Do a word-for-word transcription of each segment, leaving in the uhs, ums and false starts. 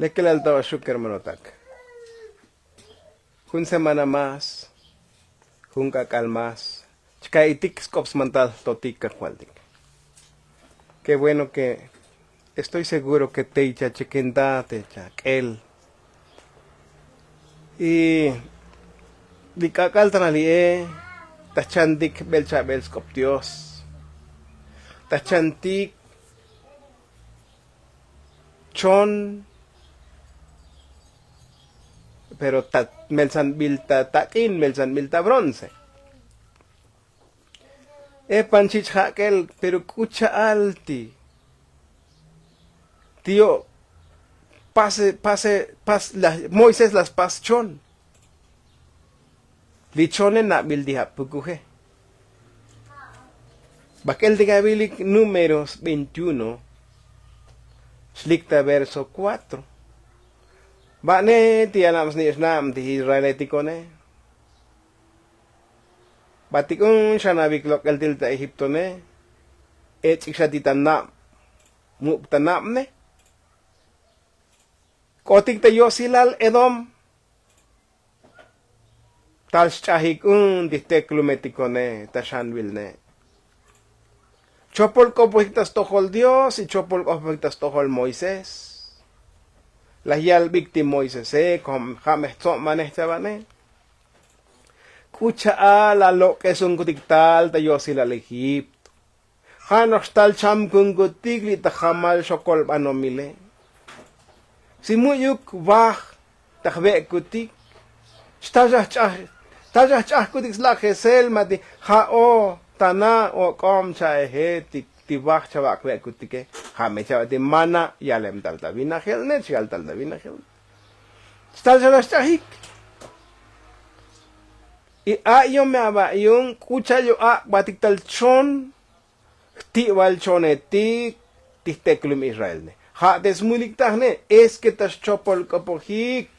Lekelal ta oxuk kermanotak. Jun semana más, jun k'ak'al más chka'itik sk'op smantal totik kajvaltik. Ke bueno ke estoy seguro ke tey chachekenta te chak'el. Y li k'ak'al ta nali'e ta chantik bel chabel sk'op dios, ta chantik chon. Pero ta meltsanbil ta tak'in, meltsanbil ta bronce. Epan chich' jak'el pero k'u cha'al ti ti yo' pase pase pas moisés las pas chon. Li chone nabil ti ja' pukuje. Bak'el ti kavilik números veintiuno. Xlik ta verso kuatro. Ba'ne ti yanab snich'nab ti israeletikone. Batik un xanavik lok'el til ta egiptone. Ech'ik xa ti ta nab muk' ta nabne. K'otik ta yosilal edom. Tal xch'ajik un ti jteklumetikone ta xanvilne. Chopol k'opojik ta stojol dios y chopol k'opojik ta stojol moisés. Laj yalbik ti moisese kom ja' me jtzobanej chavane. K'u cha'al la lok'esunkutik tal ta yosilal egipto. Ja' noj xtal chamkunkutik li ta jamal xokolbanomile. Si mu'yuk vaj ta jve'kutik xtal xa jch'aj tal xa jch'ajkutik sla'jesel ma' ti ja'o ta na' ok'ob cha'eje ti vaj chava' kve'kutike. Ja' me chava' ti mana' yalem tal ta vinajel ne chal tal ta vinajel ne. Xtal xa la xch'ajik. Y a'yom me ava' yu'un k'u cha'al yo' ak'batik tal chon. Jti'bal chonetik ti jteklum israel ne ja' te smulik taj ne. Es ke ta xchopol k'opojik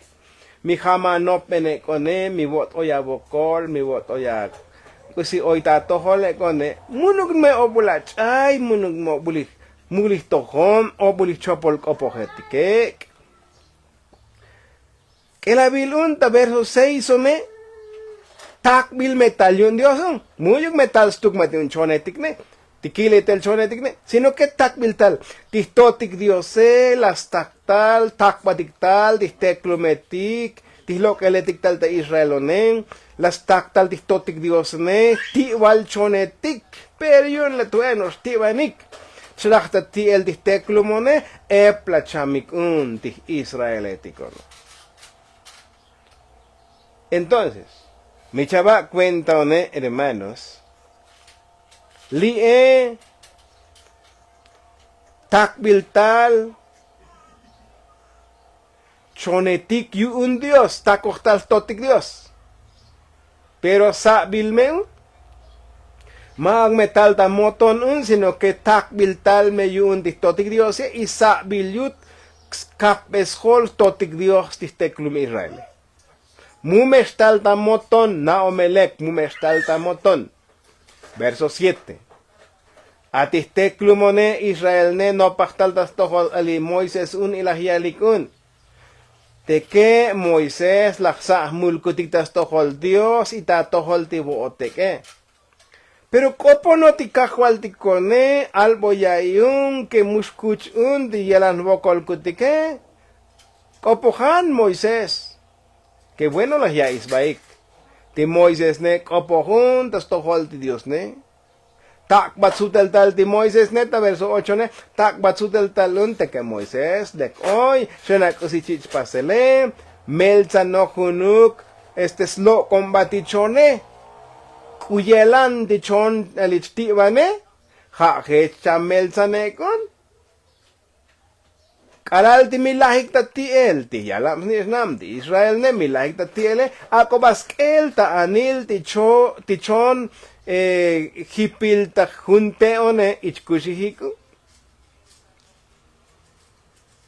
mi jama' nopben ek'one mi vo'toy avokol mi vo'toy ak'usi oy ta atojol ek'one. Munuk me obul ach'ay munuk me obul ij mul ij tojon obul ij chopol k'opoj etik ek'. K'elavil un ta verso seis one. Takbil me tal yu'un dios un mu'yuk me tal stuk ma ti un chonetik ne ti kil etel chonetik ne sino ke takbil tal ti jtotik diose la stak tal takbatik tal ti jteklumetik ti jlok'eletik tal ta israel one. La stak tal ti jtotik dios ne jti'bal chonetik. Pero yu'un la tu'e' no'ox jti'banik. Chlaj ta ti'el ti jteklumone ep la chamik un ti israeletikono. Entonces mi chava' kuenta one hermanos li'e takbil tal chonetik yu'un dios takoj tal jtotik dios. Pero sa'bil me un ma'ak me tal ta moton un sino ke takbil tal me yu'un ti jtotik diose y sa'bil yut skapbesjol jtotik dios ti jteklum israele. Mu me xtal ta moton na'o me lek mu me xtal ta moton. Verso siete. A ti jteklumone israel ne nopaj tal ta stojol li moisés un y laj yalik un. Teke' moisés laj sa' jmulkutik ta stojol dios y ta atojol ti vo'otek'e. Pero k'opono ti kajvaltikone albo ya'i un ke mu xkuch un ti yalan jvokolkutike. K'opojan moisés. Ke bueno laj ya'i sbaik ti moisés ne k'opoj un ta stojol ti dios ne. Tak'bat sutel tal ti moisés ne ta verso ocho ne. Tak'bat sutel tal un teke moisés lek oy xenak'usi chich' pasele. Meltsanoj junuk este slok'ombat ti chone. K'u yelan ti chon li chti'bane. Ja' jech chameltsanek un. K'alal ti mi lajik ta ti'el ti yalab snich'nab ti israel ne mi lajik ta ti'ele. Ak'o ba sk'el ta anil ti chon jipil ta jun te'one ich kuxijik u.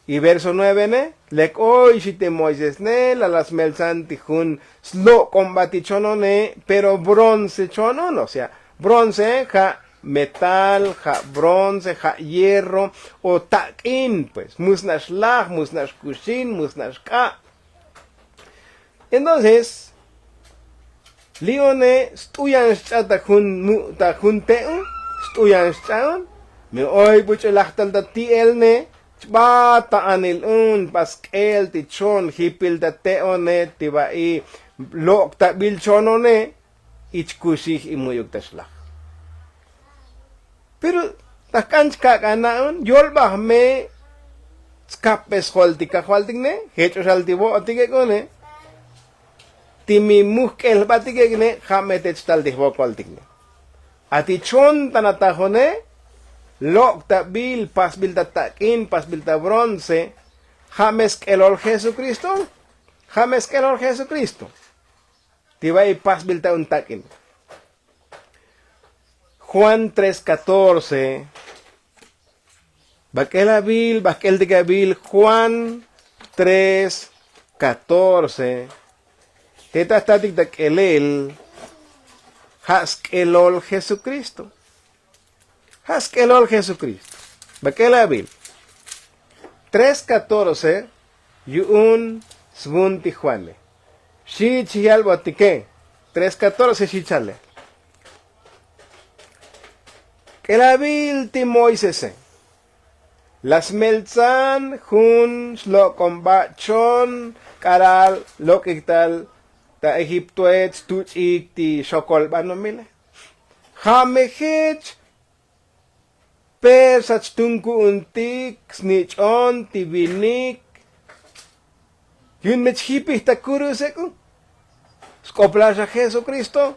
Y verso nueve ne lek oy xi ti moisés ne lala smeltsan ti jun slok'ombat ti chonone. Pero bronce chon un o sea bronce ja' metal, ja' bronce, ja' hierro, o tak'in pues mu sna' xlaj, mu sna' xkuxin, mu sna' xk'a'. Entonces li' one st'uyan xch'a ta jun mu' ta jun te'on, st'uyan xch'a'on. Mi oy buch'u laj tal ta ti'el ne chba ta anil un chba sk'el ti chon jipil ta te'one ti ba'i lok'tabil chonone. Ich kuxij y mu'yuk ta xlaj. Pero ta jk'an chkak'an na'on yolbaj me tskapbesjol ti kajvaltik ne jech o xal ti vo'otik ek' one. Ti mi mujk'el jbatik ek' ne ja' me te chtal ti jvokoltik ne. A ti chon ta natajone lok'tabil pasbil ta tak'in pasbil ta bronce. Ja' me sk'elol jesukristo. Ja' me sk'elol jesukristo. Ti ba'i pasbil ta un tak'in. Juan tres catorce. Bak'el abil bak'el tik abil juan tres catorce. Te ta jtatik ta k'elel ja' sk'elol jesukristo. Ja' sk'elol jesukristo. Bak'el abil tres catorce. Yu'un svun ti juane xi chiyalbotike. Tres catorce xi chale. K'elabil ti moisese la smeltzan jun slok'omba chon k'alal lok'ik tal ta egiptoe tstuch'ik ti xokolbanomile. Ja' me jech persa chtunku'untik snich'on ti vinik. Yu'un me chjipij ta kurus ek'u sk'oplal xa jesukristo.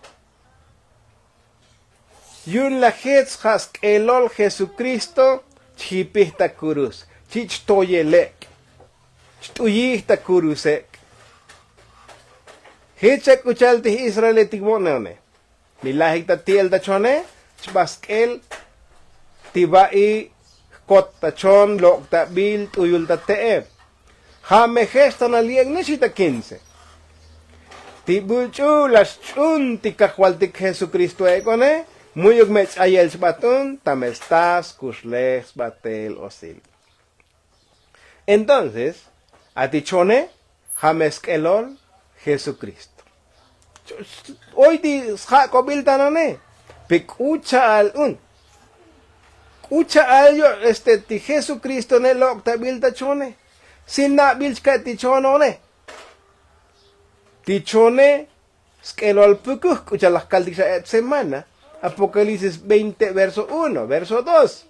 Yu'un laj jech ja' sk'elol jesukristo chjipij ta kurus. Chi' chtoyel ek' cht'uyij ta kurus ek'. Jech chak k'u cha'al ti j'israeletik vo'ne one. Mi lajik ta ti'el ta chone chba sk'el ti ba'i jkot ta chon lok'tabil t'uyul ta te'e. Ja' me jech ta nali'ek ne xi ta kince. Ti buch'u la xch'un ti kajvaltik jesukristo ek' one mu'yuk me ch'ayel chba t'un ta me sta skuxlej sbatel osil. Entonces a ti chone ja' me sk'elol jesukristo. Oy ti sjak'obil ta none pe k'u cha'al un k'u cha'al yo' este ti jesukristo ne lok'tabil ta chone. Si nabil chka' ti chonone ti chone sk'elol pukuj k'u cha'al laj kaltik xa eb semana. Apocalipsis veinte verso uno verso dos.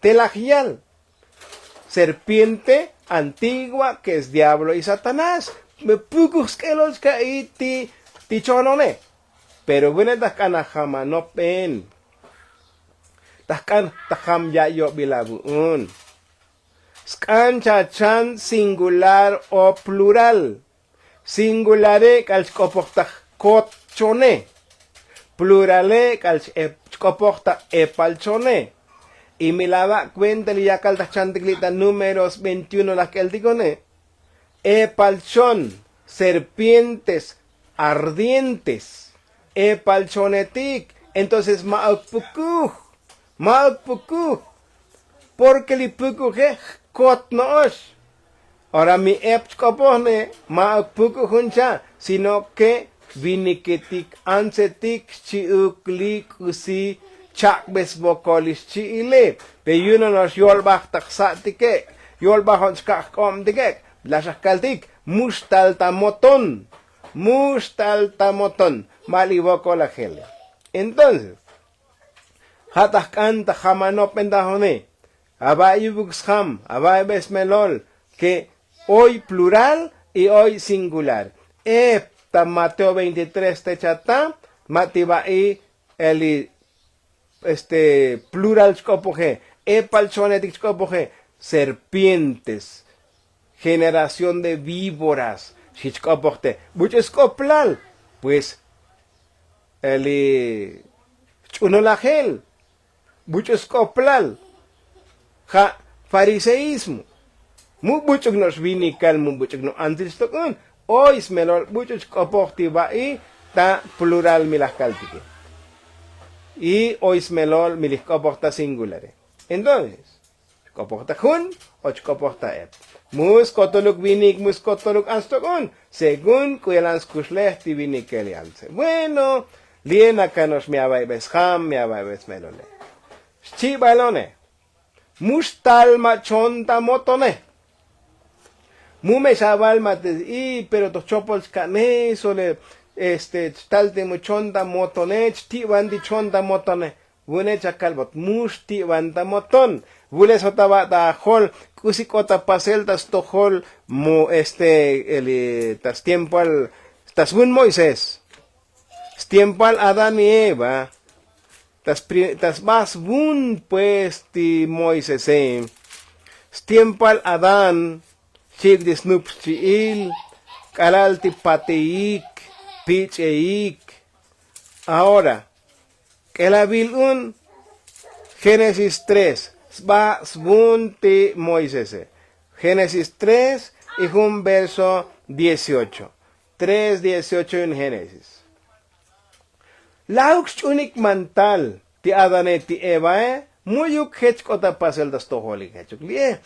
Te laj yal serpiente antigua que es diablo y satanás. Pukuj sk'elol chka'i ti chonone. Pero vune ta jk'an ajam anopen ta jk'an ta jam ya' yobil avu'un. Sk'an chachan singular o plural. Singulare k'al chk'opoj ta jkot chone. Plurale k'al chk'opoj ta epal chone. Y mi la va' kuenta li yakal ta jchantik li' ta números veintiuno laj k'eltikone. Epal chon serpientes ardientes. Epal chonetik entonces ma'uk pukuj. Ma'uk pukuj. Porke li pukuje jkot no'ox. Ora mi ep chk'opoj ne ma'uk pukuj jun cha' sino ke viniketik antsetik xchi'uk li k'usi chak'be svokol li xchi'ile. Pe yu'un ono'ox yolbaj ta jsa'tik ek' yolbaj on chka' jk'obtik ek' la xa jkaltik mu xtal ta moton. Mu xtal ta moton. Ma' li vokol ajele. Entonces ja' ta jk'an ta jam anopen ta jone. Ava' yubuk sjam ava' yubuk smelol ke oy plural y oy singular. Ep ta mateo veintitrés te chata ma' ti va'i eli este plural chk'opoje. Epal chonetik chk'opoje serpientes generación de víboras. Xi chk'opoj te buch'u sk'oplal. Pues eli jch'unolajel buch'u sk'oplal. Ja' fariseísmo. Mu buch'uk no'ox vinikal mu buch'uk no'ox antsil xtok'un. Oy smelol buch'u chk'opoj ti va'i ta plural mi laj kaltike. Y oy smelol mi li jk'opoj ta singulare. Entonces, xk'opoj ta jun o chk'opoj ta ep. Mu skotoluk vinik mu skotoluk ants tok'un según k'u yalan skuxlej ti vinikel li antse. Bueno, li'e nakano'ox mi ava'ibe sjam mi ava'ibe smelole. Xchi'balone, mu xtal ma' chon ta motone. Mu me xaval ma' te i pero toj chopol chka'ne sole este chtal te mu chon ta motone chti'ban ti chon ta motone. Vune chakalbot mu xti'ban ta moton. Vule sota va' ta jol k'usi k'ot ta pasel ta stojol mu este ta stiempoal ta svun moisés. Stiempoal adán y eva ta sba svun pues ti moisese. Stiempoal adán xchi'ik ti snup xchi'il k'alal ti pateik pich'eik. Ahora k'elavil un génesis tres sba svun ti moisese. Génesis tres y jun verso dieciocho. Tres dieciocho yun génesis. La'uk xch'unik mantal ti adane ti evae. Mu'yuk jech k'ot ta pasel ta stojolik jechuk li'e.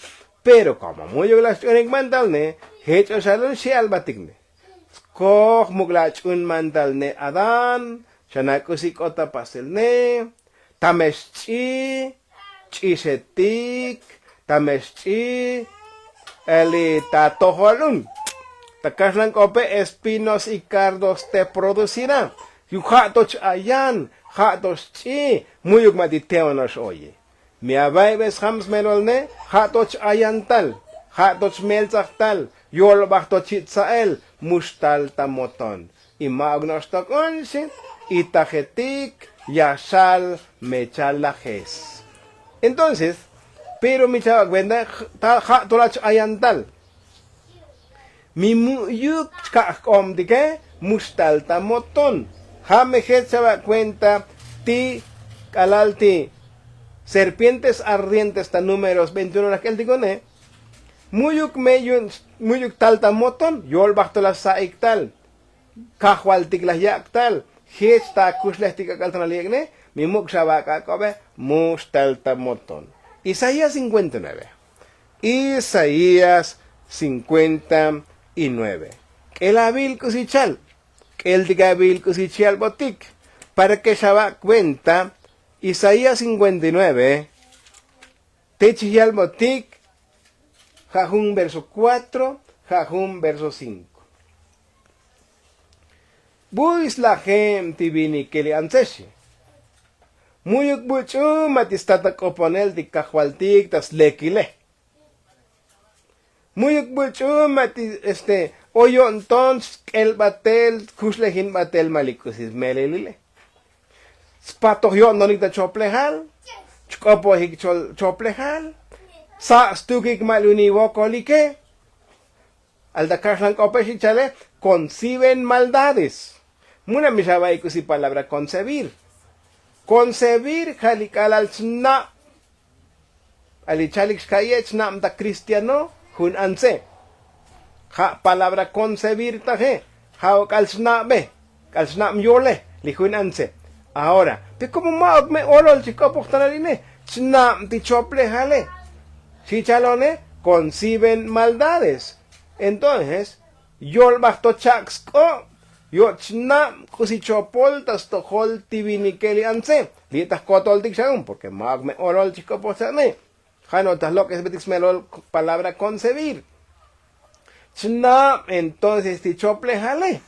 Pero komo mu'yuk laj xch'unik mantal ne jech o xalun xi' albatik ne. Skoj muk' laj ch'un mantal ne adán xana' k'usi k'ot ta pasel ne. Tame xch'i ch'ixetik tame xch'i. Eli ta tojol un ta kaxlan k'ope espinos y kardos te producirá. Yu ja' to ch-ayan ja' to xch'i. Mu'yuk ma' ti teono'ox oye. Mi ava'ibe sjam smelol ne ja' to ch-ayan tal ja' to chmeltsaj tal. Yolbaj to chi' tsa'el mu xtal ta moton. Y ma'uk no'ox tok'un xi. Itajetik ya xal me chal lajes. Entonces pero mi chava' kuenta ja' to lach ayantal. Mi mu'yuk chka' jk'obtike mu xtal ta moton. Ja' me jech chava' kuenta ti k'alal ti serpientes ardientes ta números veintiuno laj k'eltikune. Mu'yuk me yu'un mu'yuk tal ta moton yolbaj to laj sa'ik tal. Kajvaltik laj yak' tal jech ta kuxlejtik k'ak'al ta nal yek' ne. Mi muk' xa va' k'ak'obe mu xtal ta moton. Isaías cincuenta y nueve. Isaías cincuenta y nueve. K'elavil k'usi chal k'eltik avil k'usi chi yalbotik. Para ke xa va' kuenta isaías cincuenta y nueve. Te chi yalbotik ja' jun verso kuatro ja' jun verso cinko. Buy slajem ti vinike li antse xi. Mu'yuk buch'u ma' ti stat ta k'oponel ti kajvaltik ta slekile. Mu'yuk buch'u ma' ti este oyo'nton sk'el batel kuxlejin batel ma' li k'usi smelelile. Spatoj yo'ntonik ta choplejal chk'opojik choplejal. Tsa' stukik ma' li uni vokolike. Al ta kaxlan k'ope xi chale konciben maldades. Muna mi xa va'ik k'usi palabra koncebir. Koncebir ja' li k'alal chnab. Ali chalik xka'iye' chnab ta kristiano jun antse. Ja' palabra koncebir taje. Ja' o k'al chnabe k'al chnab yole li jun antse. Ahora pe komo ma'uk me olol chi k'opoj ta nal ine chnab ti choplejale. Xi chalone konciben maldades. Entonces yolbaj to chak' sk'ob. Yo' chnab k'usi chopol ta stojol ti vinike li antse. Li' ta jkotoltik xa'un porke ma'uk me olol chi k'opoj cha'ne. Ja' no' ta jlok'esbetik smelol palabra koncebir. Chnab entonces ti choplejale.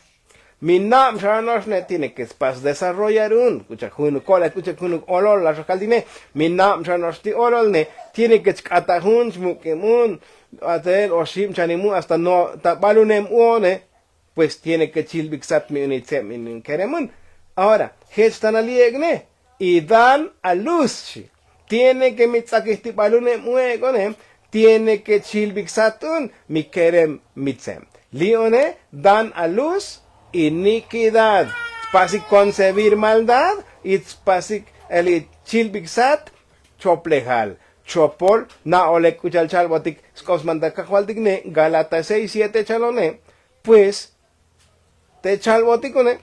Mi nab xa no'ox ne tiene ke spas desarrollar un k'u chak junuk ko'lej k'u chak junuk olol la xakaltik ne. Mi nab xa no'ox ti olol ne tiene ke chk'ataj un chmuk'ib un. Atel oxib chanim un hasta no' ta balunem u'one. Pues tiene ke chilbik sat mi uni tseb mi uni kerem un. Ahora jech ta nal li' ek' ne. Y dan a luz xi. Tiene ke mi ts'akij ti balunem un ek' one. Tiene ke chilbik sat un mi kerem mi tseb. Li' one dan a luz iniquidad. Tspasik koncebir maldad y tspasik eli chilbik sat choplejal. Chopol na'olek k'u chal chalbotik sk'op sman ta kajvaltik ne galata seis siete chalone. Pues te chalbotik une.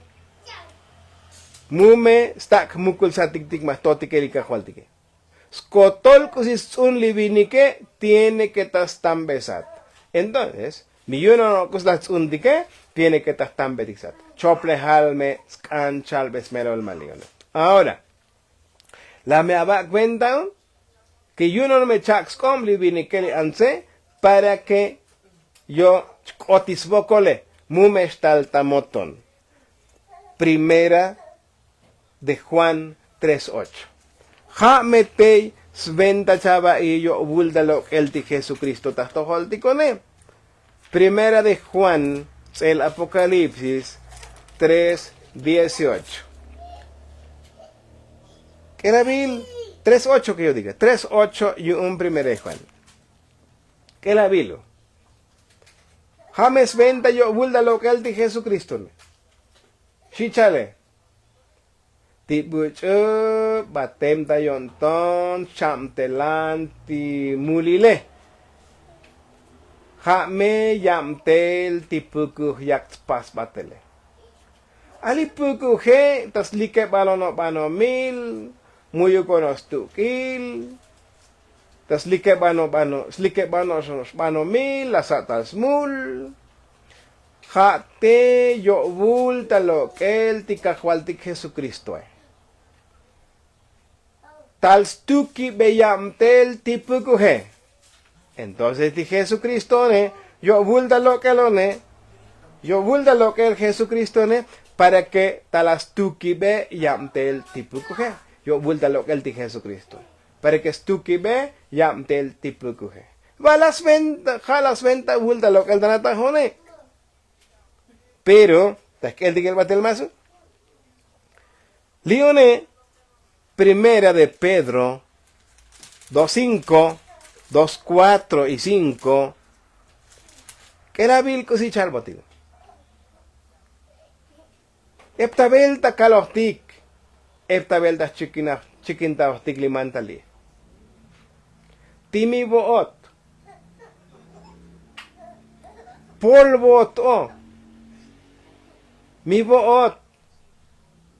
Mu me stak' jmukulsatik tik ma jtotike li kajvaltike. Skotol k'usi sts'un li vinike tiene ke ta stambesat. Entonces mi yunon k'usi la sts'untike tiene ke ta jtambetik sat. Choplejal me sk'an chalbe smelol ma li yone. Ahora la me aba' kuenta un ke yunon me chak' sk'ob li vinike li antse para ke yo chk'oti svokole. Mu me xtal ta moton. Primera de Juan tres ocho. Ja' me tey sventa chava'i yo' vul ta lok'el ti jesukristo ta jtojol ti kone. Primera de Juan ts'el apokalipsis tres dieciocho. K'elavil tres ocho ke yo' diga tres ocho yu'un primera de Juan. K'elavil ja' me sventa yo' vul ta lok'el ti jesukristo ne. Xi chale ti buch'u batem ta yo'nton xchabtelan ti mulile. Ja' me yabtel ti pukuj yak tspas batele. Ali pukuje ta slike balono banomil. Muyukono stuk'il ta slike bano bano slike bano xbanomil la sa' ta smul. Ja' te yo'vul ta lok'el ti kajvaltik jesukristoe. Tal stukibe yabtel ti pukuje. Entonces ti jesukristone yo'vul ta lok'elone. Yo'vul ta lok'el jesukristone para ke tal la stukibe yabtel ti pukuje. Yo'vul ta lok'el ti jesukristo para ke stukibe yabtel ti pukuje. Va la sventa ja' la sventa vul ta lok'el ta natajone. Pero ta jk'el ti k'el batel masu. Li' une primera de Pedro dos cinco, dos cuatro y cinco. K'elavil k'usi chalbotik. Eptavel ta kalojtik. Eptavel ta jchikintajojtik li mantalil. Ti mi vo'ot polvo to' mi vo'ot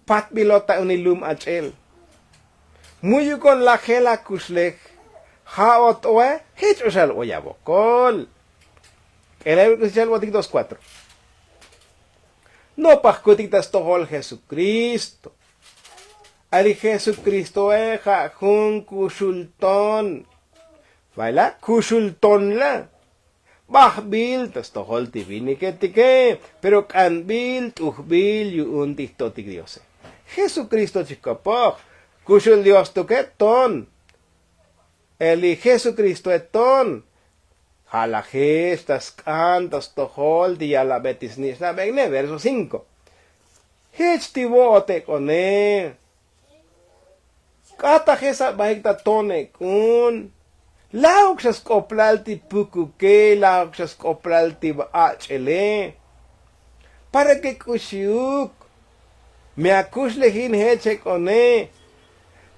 patbilot ta unilum ach'el. Muyukon lajel akuxlej. Ja'ot oe jech oxal oy avokol. K'elel k'usichal votik dos cuatro. Nopajkutik ta stojol jesukristo. Ali jesukristoe ja' jun kuxul ton. Vayla' kuxul ton la'. Bajbil ta stojol ti viniketike pero k'anbil t'ujbil yu'un ti jtotik diose. Jesukristo chijkopoj. Kuxul dios tuke ton. Eli jesukristoe ton. Ja' lajech ta sk'an ta stojol ti yalabe ti snich'nabekne verso cinko. Jech ti vo'otek'one. K'atajes abajik ta tonek'un. Lajuk xa sk'oplal ti pukuke lajuk xa sk'oplal ti ach'ele. Para ke k'uxiuk mi akuxlejin jech ek'one.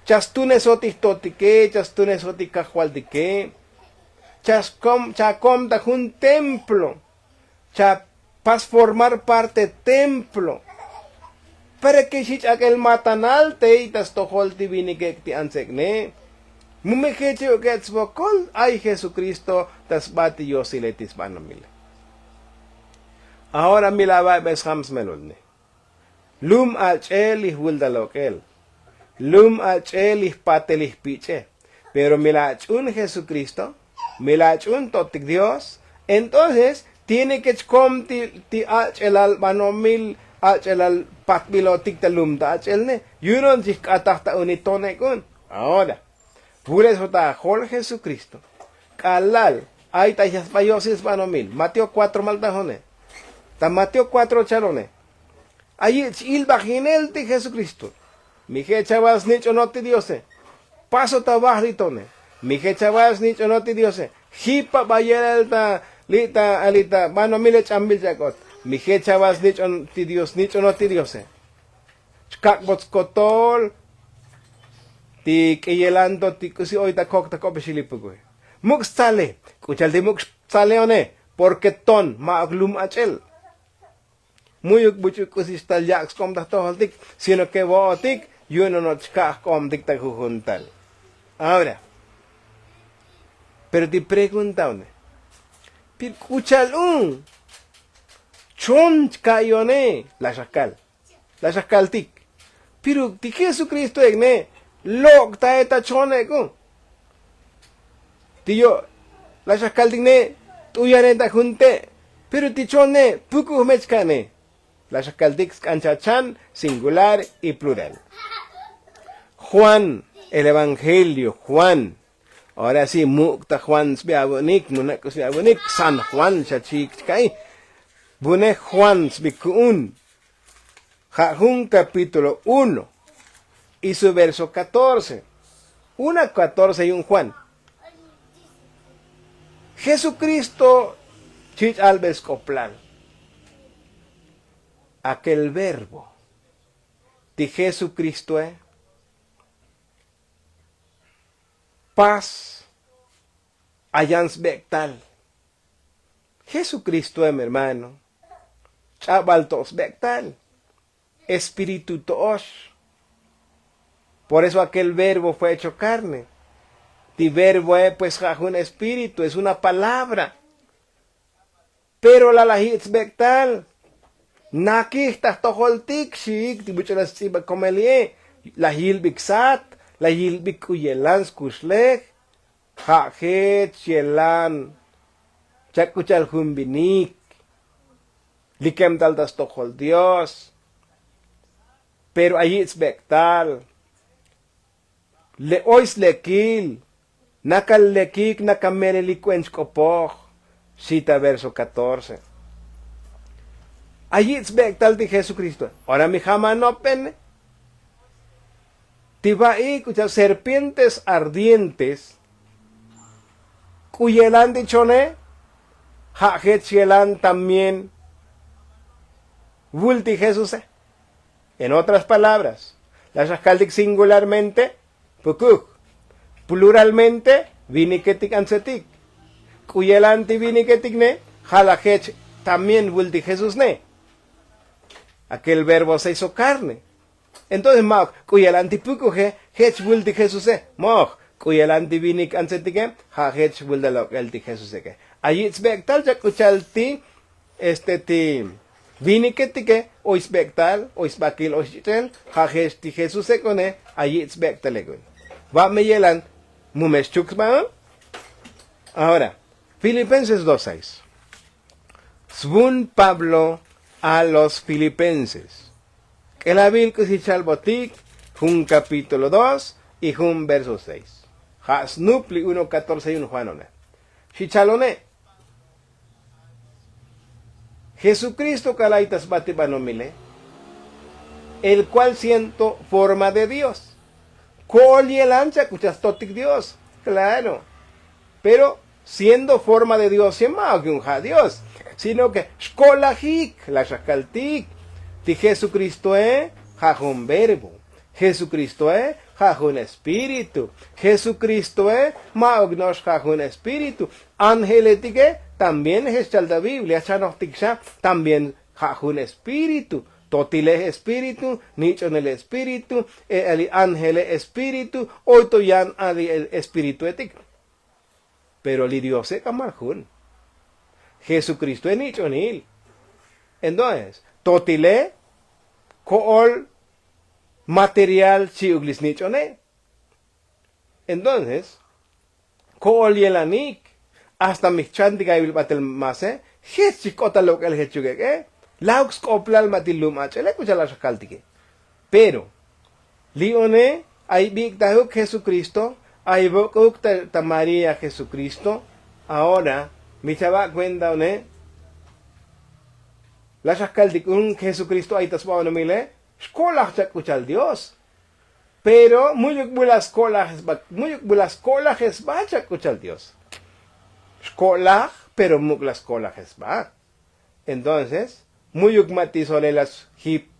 Chastunesot ti jtotike chastunesot ti kajvaltike. Chakom ta jun templo. Chapas formar parte templo. Para ke xich' ak'el matanal tey ta stojol ti vinikek' ti antsek'ne. Mu me jech e'ok'et svokol ay jesukristo ta sba ti yosilel ti sbanomile. Ahora mi la ava'be sjam smelolne. Lum ach'el li jvul ta lok'el. Lum ach'el li jpatel li jpich'e. Pero mi la ach'un jesukristo, mi la ach'un totik dios. Entonces tiene ke chkom ti ach'elal banomil ach'elal patbilotik ta lum ta ach'elne. Yunon chijk'ataj ta uni tonek'un. Ahora vules ota ajol jesukristo. K'alal ay ta yasba yosil sbanomil mateo kuatro maltajone. Ta mateo kuatro chalone. Ayi' ch-ilbajinel ti jesukristo. Mi je' chavas nich'onot ti diose. Paso ta vajlitone. Mi je' chavas nich'onot ti diose. Jipa bayelel ta li' ta ali' ta banomil ech'ambil ch'ak'ot. Mi je' chavas nich'onot ti diose. Chkak'bot skotol ti k'iyelanto ti k'usi oy ta kok ta k'opexil li pukuj. Muk' stzale. K'u cha'al ti muk' stzaleone. Porke ton ma'uk lum ach'el. Mu'yuk buch'u k'usi xtal yak' sk'ob ta jtojoltik, sino ke vo'otik yu'un ono' chka' jk'obtik ta jujun tal. Ahora, pero ti pregunta one, pir k'u cha'al un chon chka'i one? La' xa kal, la' xa kaltik. Pero ti jesukristoe ne, lok' tae ta chone k'u. Ti yo', la' xa kaltik ne, t'uyane ta jun te'. Pero ti chone, puku' jmech ka'ne. La' xa kaltik sk'an chachan singular y plural. Juan, el evangelio juan. Ahora si muk' ta juan sbi avu'nik, muna' k'u sbi avu'nik, san juan xa chi'ik chka'i. Vune juan sbi ku'un. Ja' jun kapítulo uno y su verso katorce. Una katorce yu'un juan. Jesukristo chich' albel sk'oplal. Akel verbo ti jesukristoe, pas ayan sbek'tal. Jesukristoe mi hermano, ch'abal to' sbek'tal. Espíritu to'ox. Por eso akel verbo fue hecho karne. Ti verboe pues ja' jun espíritu, es una palabra. Pero la' laj yich' sbek'tal. Nakij ta jtojoltik xiik ti buch'u laj sts'iba komelie. Laj yilbik sat, laj yilbik k'u yelan skuxlej. Ja' jech yelan chak' k'u cha'al jun vinik. Likem tal ta stojol dios. Pero ay yich' sbek'tal. Le' oy slekil. Nakal lekik nakal melelik k'uen chk'opoj. Xi ta verso katorce. Ay yich' sbek'tal ti jesukristo. Ora mi ja' ma' nopbene. Ti va'i k'u cha'al serpientes ardientes. K'u yelan ti chone. Ja' jech yelan también. Vul ti jesuse. En otras palabras, la' xa kaltik singularmente, pukuj. Pluralmente, viniketik antsetik. K'u yelan ti viniketik ne. Ja' laj jech también vul ti jesús ne. Akel verbo se hizo karne. Entonces ma'uk k'u yelan ti pukuje jech vul ti jesuse. Moj. K'u yelan ti vinik antsetike. Ja' jech vul ta lok'el ti jesuseke. Ay yich' sbek'tal chak' k'u cha'al ti este ti viniketike oy sbek'tal oy sbakil oy xch'ich'el. Ja' jech ti jesuse k'one. Ay yich' sbek'tale k'u. Va' me yelan mu me xchuk sba'on. Ahora, filipenses dos seis. Svun pablo a los filipenses. K'elavil k'usi chalbotik jun kapítulo dos y jun verso seis. Ja' snup li uno katorce yu'un juanone. Xi chalone. Jesukristo k'alal ay ta sba ti banomile, el kual siento forma de dios. Ko'ol yelan chak' k'u cha'al stotik dios. Klaro. Pero siendo forma de dios xi ma'uk yu'un ja' dios, sino ke xko'lajik. La' xa kaltik ti jesukristoe ja' jun verbo. Jesukristoe ja' jun espíritu. Jesukristoe ma'uk no'ox ja' jun espíritu. Ángeletike también jech chal ta biblia chanojtik xa. También ja' jun espíritu. Totile espíritu, nich'onile espíritu, e ali ángele espíritu. Oy to yan ali espírituetik. Pero li diose k'amal jun. Jesukristoe nich'onil. Entonces totile ko'ol material chi'uk li snich'one. Entonces ko'ol yelanik. Hasta mi jchantik aybil batel mase jech chijk'ot ta lok'el jechuk ek'e. La'uk sk'oplal ma' ti lum ach'ele k'u cha'al la' xa kaltike. Pero li'one ay bik'tajuk jesukristo. Ay vok'uk ta maría jesukristo. Ahora mi chava' kuenta one. La' xa kaltik un jesukristo ay ta sba onomile. Xko'laj chak' k'u cha'al dios. Pero mu'yuk bu la sko'laj sba mu'yuk bu la sko'laj sba chak' k'u cha'al dios. Xko'laj pero muk' la sko'laj sba. Entonces mu'yuk ma' ti sole la sjip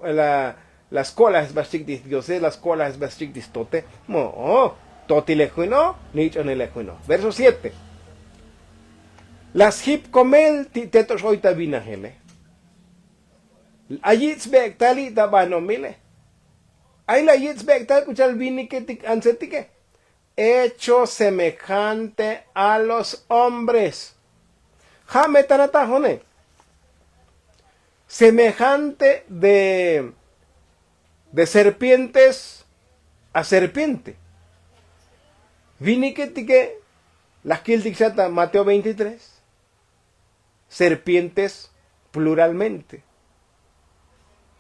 la sko'laj sba xchik' ti diose la sko'laj sba xchik' ti stote. Mo'o. Totile juno. Nich'onile juno verso siete. La sjip komel ti' teto'ox oy ta vinajele. Ay yich' sbek'tal li' ta banomile. Ay la' yich' sbek'tal k'u cha'al viniketik antsetike. Hecho semejante a los hombres. Ja' me ta natajone. Semejante de de serpientes a serpiente. Viniketike la kiltik xa ta mateo veintitrés. Serpientes pluralmente.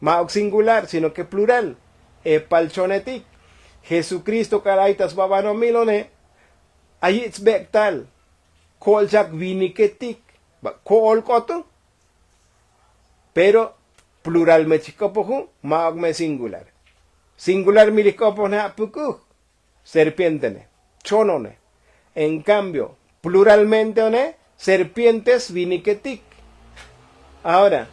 Ma'uk singular sino ke plural. Epal chonetik. Jesukristo k'al ay ta sbabanomil one. Ay yich' sbek'tal ko'ol chak viniketik. Ko'ol k'otu. Pero plural me chij k'opoj u. Ma'uk me singular. Singular mi lij k'opoj ne ja' pukuj. Serpiente ne. Chon one. En kambio pluralmente one. Serpientes viniketik. Ahora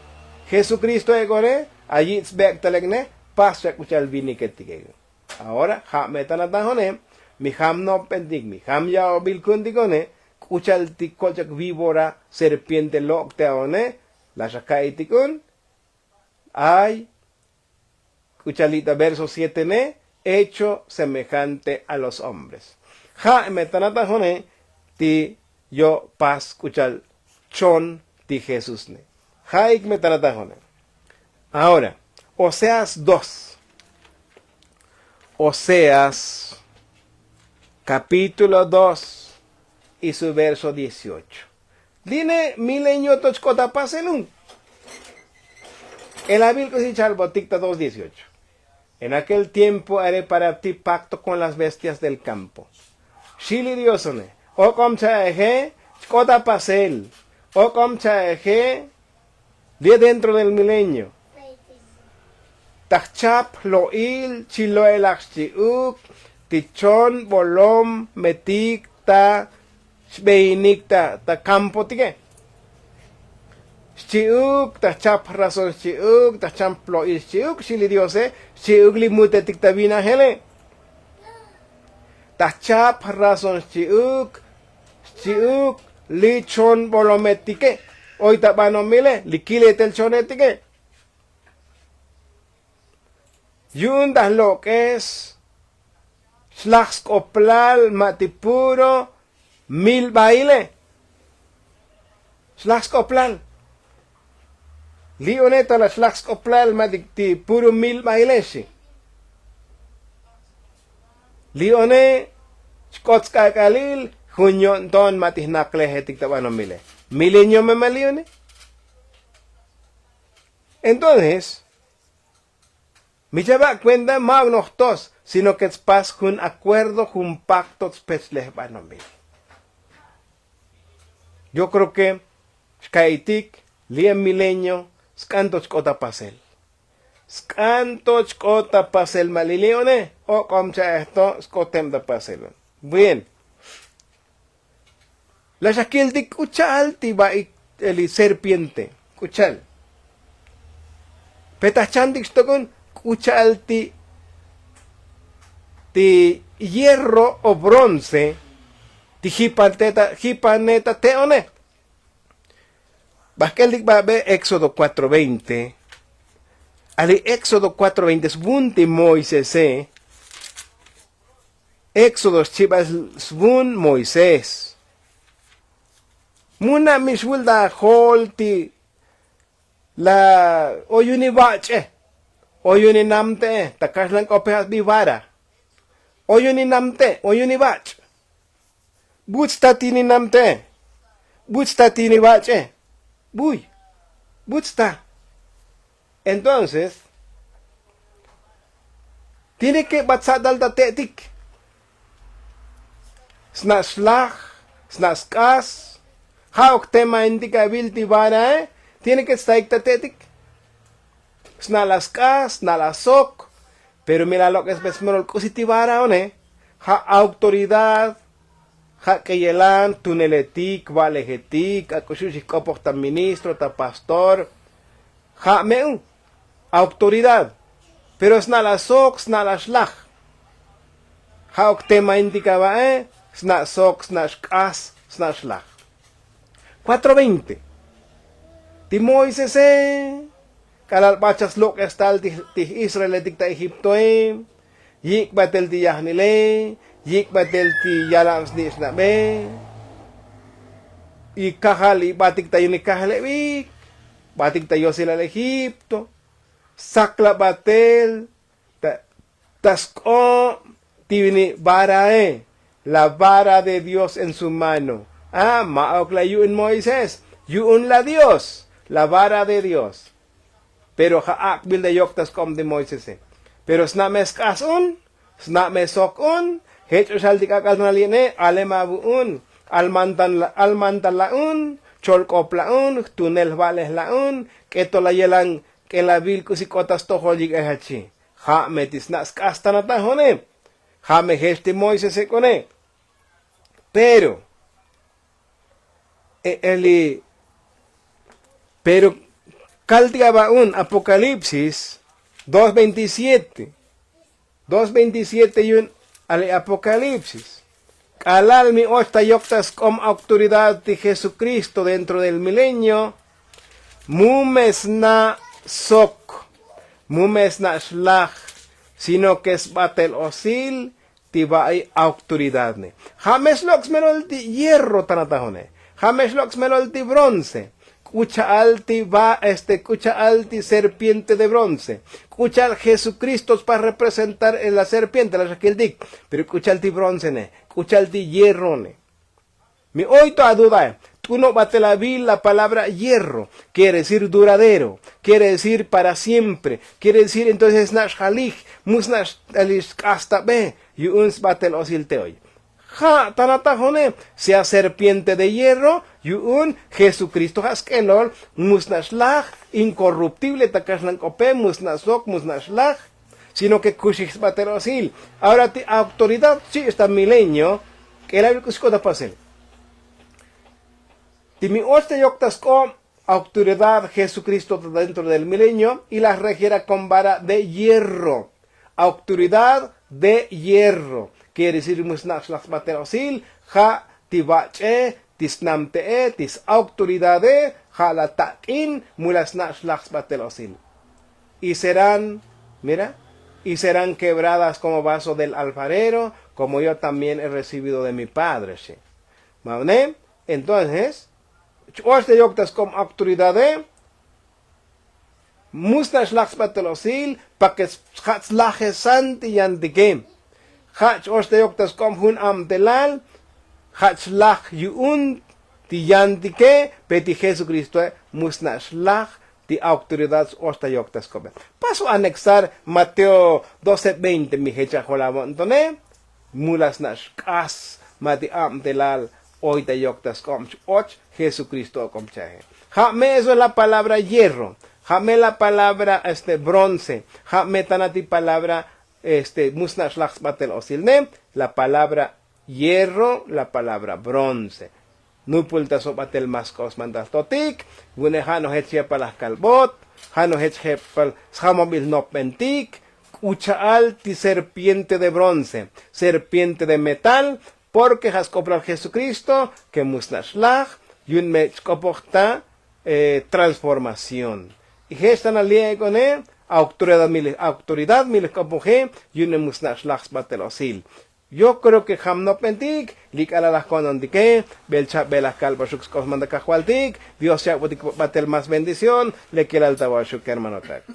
jesukristo ek one. Ay yich' sbek'tal ek ne. Pas xa k'u cha'al viniketik ek. Ahora ja' me ta natajone. Mi jam nopbentik mi jam ya'obil kuntik one. K'u cha'al ti ko'ol chak víbora serpiente lok' te one. La xa ka'itik un. Ay k'u cha'al li' ta verso siete ne. Hecho semejante a los hombres. Ja' me ta natajone. Ti yo' pas k'u cha'al chon ti jesús ne. Ja'ik me ta natajone. Ahora oseas dos. Oseas kapítulo dos y su verso dieciocho. Li' ne milenio to chk'ot apasel un. Elabil k'usi chalbotik ta dos dieciocho. En aquel tiempo haré para ti pacto con las bestias del kampo. Xi li dios one. Ok'om cha'eje chk'ot apasel. Ok'om cha'eje. Li' dentro del milenio. Ta jchap jlo'il chi lo'elaj xchi'uk ti chon bolometik ta xbeinik ta kampotike. Xchi'uk ta jchap razón xchi'uk ta jchap lo'il xchi'uk xchi li diose. Xchi'uk li mutetik ta vinajele. Ta jchap razón xchi'uk xchi'uk li chon bolometike. Oy ta banomile li kiletel chonetike. Yu'un ta jlok'es xlaj sk'oplal ma' ti puro milbaile. Xlaj sk'oplal. Li' one ta la xlaj sk'oplal ma' ti puro milbaile xi. Li' one xk'ot sk'ak'alil jun yo'nton ma' ti jnaklejetik ta banomile. Milenio me ma' li' one. Entonces mi chaba' kuenta ma'uk noj tos sino ke tspas jun akuerdo jun pakto tspech lejbanomil. Yo kreo ke xka'itik li' emilenio sk'an to chk'ot apasel. Sk'an to chk'ot apasel ma' li li' one. Ok'om cha'ej to sk'otem ta pasel. Bien. La xa kiltik k'u cha'al ti ba'ik li serpiente k'u cha'al. Pe ta jchantik xtok'un k'u cha'al ti ti hierro o bronce ti jipane ta te'one. Bajk'eltik babe éxodo kuatro veinte. Ali éxodo kuatro veinte svun ti moisese. Éxodo xchibal svun moisés. Muna' mi xvul ta jol ti la oyuni vach'e. Oyuni namte'e ta kaxlan k'ope asbi vara. Oyuni namte' oyuni vach'. Buts ta ti ni namte'e. Buts ta ti ni vach'e. Buy. Buts ta. Entonces tiene ke bat sat'al ta te'tik. Sna' xlaj, sna' sk'as. Ja'uk temaintik avil ti varae. Tiene ke tstaik ta te'tik. Sna' la sk'as sna' la sok. Pero mi la lok'esbe smelol k'usi ti vara one. Ja' autoridad. Ja' k'eyelan tuneletik va'lejetik ak'uxu' xijk'opoj ta ministro ta pastor. Ja' me'u autoridad. Pero sna' la sok sna' la xlaj. Ja'uk temaintik ava'e. Sna' sok sna' xk'as sna' xlaj. Kuatro veinte. Ti moisese. K'alal bachas lok'es tal ti israeletik ta egiptoe, yik' batel ti yajnile, yik' batel ti yalan sni' xnabe. Y kajal y batik ta yunik kajlebik, batik ta yosilal egipto, sakla batel ta sk'ob ti vini varae, la vara de dios en su mano. A ma'uk la yu'un moisés, yu'un la dios, la vara de dios. Pero ja' ak'bil ta yok ta sk'ob ti moisese. Pero sna' me sk'as un, sna' me sok un, jech' o xal ti k'ak'al tana li'ne, alem avu'un, almantan la'un, cholk'op la'un, jtunel jva'lej la'un, k'etol la yelan k'elavil k'usi k'ot ta stojol yik'ej achi. Ja' me ti sna' sk'as tana ta jone. Ja' me jech ti moisese k'one. Pero e eli pero kaltik ava'un apokalipsis dos veintisiete. Dos veintisiete yu'un ali apokalipsis. K'alal mi och ta yok ta sk'ob autoridad ti jesukristo dentro del milenio, mu me sna' sok, mu me sna' xlaj, sino ke sbatel osil ti va'i autoridadne. Ja' me xlok' smelol ti hierro tana ta jone. Ja' me xlok' smelol ti bronce. K'u cha'al ti va este k'u cha'al ti serpiente de bronce. K'u cha'al jesukristo spas representar en la serpiente la xakiltik. Pero k'u cha'al ti broncene, k'u cha'al ti hierrone. Mi oy to adudae. T'uno' batel avil la palabra hierro. Quiere decir duradero, quiere decir para siempre, quiere decir entonces sna' xjalij, mu sna' xtalij sk'astabe. Yu'un sbatel osil te oy. Ja' tana ta jone. Sea serpiente de hierro, yu'un jesukristo ja' sk'elol, mu sna' xlaj, inkorruptible ta kaxlan k'ope, mu sna' sok, mu sna' xlaj, sino ke kuxij sbatel osil. Ahora ti autoridad chi' esta milenio k'elavil k'usi k'ot ta pasel. Ti mi och ta yok ta sk'ob autoridad jesukristo ta dentro del milenio y la regiera kon vara de hierro. Autoridad de hierro. Quiere decir mu sna' xlaj sbatel osil. Ja' ti vach'e, ti snamte'e, ti s autoridade, ja' la tak'in, mu la sna' xlaj sbatel osil. Y serán, mira, y serán quebradas como vaso del alfarero, como yo también he recibido de mi padre. Maunem. Entonces ch-och ta yok ta sk'ob autoridade, mu sna' xlaj sbatel osil. Pake ja' tslajesan ti yantike. Ja' ch-och ta yok ta sk'ob jun abtelal. Ja' chlaj yu'un ti yantike. Pe ti jesukristoe mu sna' xlaj ti autoridad ch-och ta yok ta sk'obe. Paso anexar mateo doce veinte mi jech ajol avo'ntone. Mu la sna' xk'as ma ti abtelal oy ta yok ta sk'ob ch-och jesukristo ok'ob cha'aje. Ja' me eso la palabra hierro. Ja' me la palabra este bronce. Ja' me tana ti palabra este mu sna' xlaj sbatel osilne. La palabra hierro, la palabra bronce. Nupul ta so batel mas k'os mantal totik. Vune ja' nojech yepal ajkalbot, ja' nojech jepal sjamobil nopbentik. K'u cha'al ti serpiente de bronce, serpiente de metal. Porke ja' sk'oplal jesukristo ke mu sna' xlaj. Yu'un me chk'opoj ta transformación. Y jech tana li'e k'one autoridad mi lij k'opoje. Yu'un me mu sna' xlaj sbatel osil. Yo kreo ke jam nopbentik li k'alal laj konontike. Bel cha'bel laj kalboxuk sk'os manda kajvaltik. Dios cha'botik batel más bendición. Lekelal ta vaxuk hermanotak.